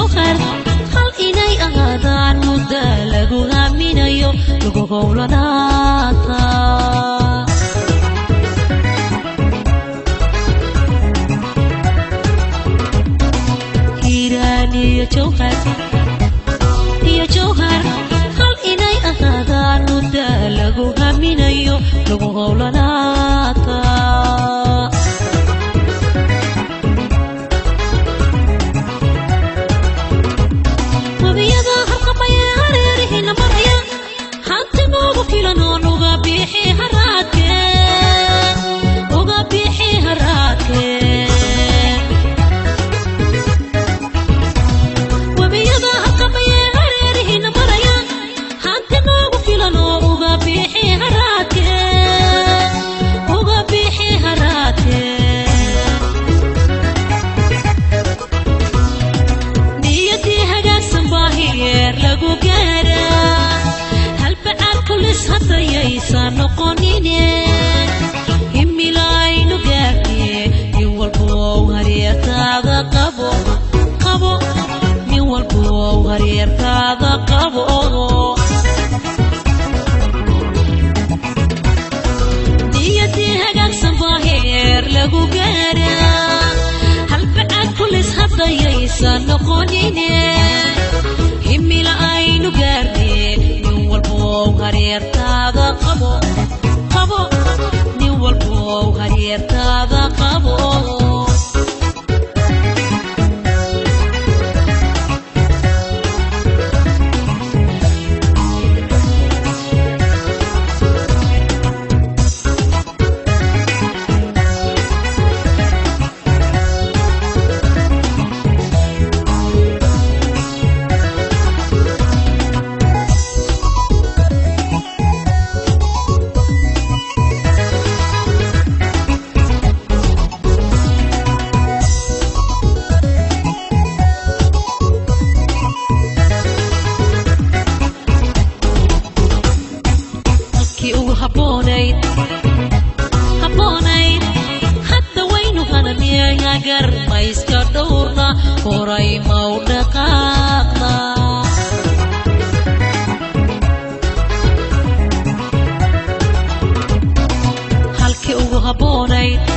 Jowhar hal inay ahaadaan mudda lagu aaminayo lagu howlanaata. Hiiraan iyo Jowhar, iyo Jowhar hal inay ahaadaan mudda lagu aaminayo lagu howlanaata. Wabiyada harqamaya hareerihina maraya hanti noogu filan oon uga bixi haraadke, uga bixi haraadke. Wabiyada harqamaya hareerihina maraya hanti noogu filan oo uga bixi haraadke, uga bixi haraadke. Niyadii hagaagsan baa hiyeer lagu gaaraa, halbacaad kulis haddayaysan noqonine himilaynu gaarne. Nin walbow hareertaada qabo, qabo, nin walbow hareertaada qabo. Niyadii hagaagsan baa heer lagu gaaraa, halbacaad kulis haddayaysan noqonine himila aynu gaarne. Nin walbow hareertaada qabo, qabo, nin walbow hareertaada qabo. Halkii ugu habboonayd, habboonayd hadda waynu hananiyay, hagar ma iska dhowrna, horay ma u dhaqaaqna? Halkii ugu habboonayd,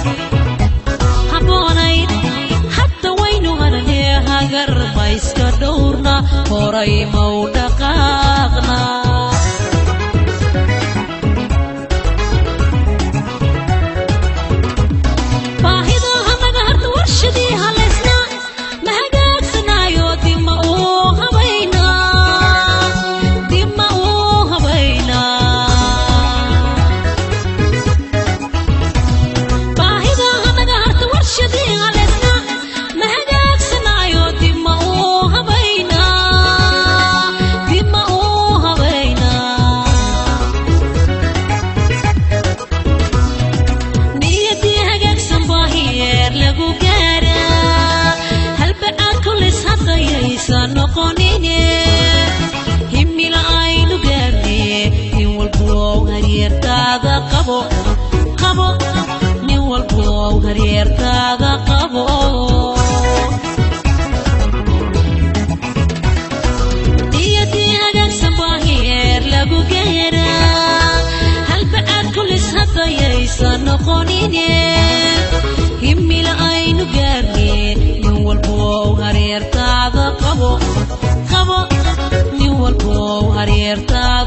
habboonayd hadda waynu hananiyay, hagar ma iska dhowrna, horay ma u dhaqaaqna? Baahida hanaga harta warshadii halaysna ma hagaagsanaayo, dib ma uu habaynaa, dib ma uu habaynaa? Baahida hanaga harta warshadii halaysna ma hagaagsanaayo, dib ma uu habaynaa, dib ma uu habaynaa? Niyadii hagaagsan baa hiyeer lagu gaaraa, halbacaad kulis haddayaysan noqonine himila aynu gaarne. Nin walbow hareertaada qabo, qabo, nin walbow hareertaada qabo. Niyadii hagaagsan baa hiyeer lagu gaaraa, halbacaad kulis haddayaysan noqonine himila aynu gaarne. Nin walbow hareertaada qabo, qabo, nin walbow hareertaada